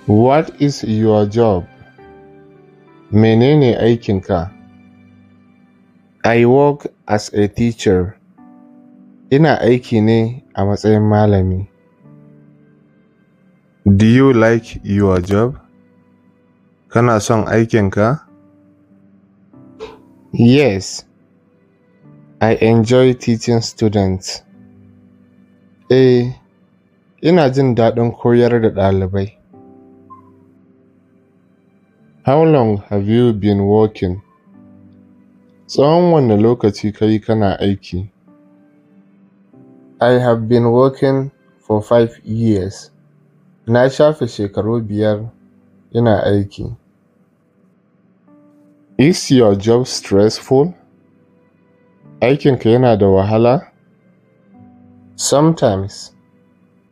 What is your job? Menene aikinka? I work as a teacher. Ina aiki ne a matsayin malami. Do you like your job? Kana son aikinka? Yes, I enjoy teaching students. Eh, ina jin daɗin koyar da ɗalibai. How long have you been working? Tsawon wane lokaci ka yi kana aiki? I have been working for 5 years. Na shafe shekaru 5 ina aiki. Is your job stressful? Aikinka yana da wahala? Sometimes,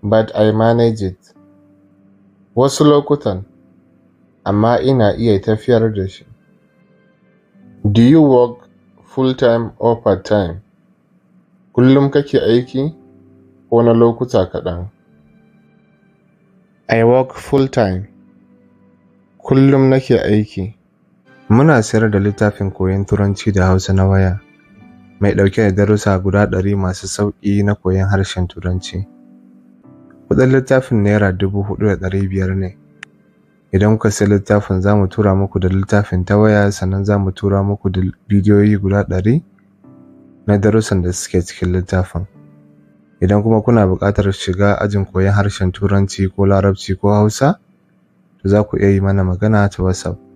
but I manage it. Wasu lokutan, amma ina iya tafiyar da shi. Do you work full-time or part-time? Kullum kake aiki ko na lokuta kaɗan? I work full-time. Kullum nake aiki. Muna sayar da littafin koyon Turanci da Hausa na waya, mai ɗauke da darussa guda 100 masu sauƙi na koyon harshen Turanci. Kuɗin littafin Naira 4,500 ne. Idan kuka sayi littafin, za mu tura muku da littafin ta waya, sannan za mu tura muku da bidiyoyi guda 100 na darussan da suke cikin littafin. Idan kuma kuna buƙatar shiga ajin koyon harshen Turanci ko Larabci ko Hausa, to za ku iya yi mana magana ta WhatsApp.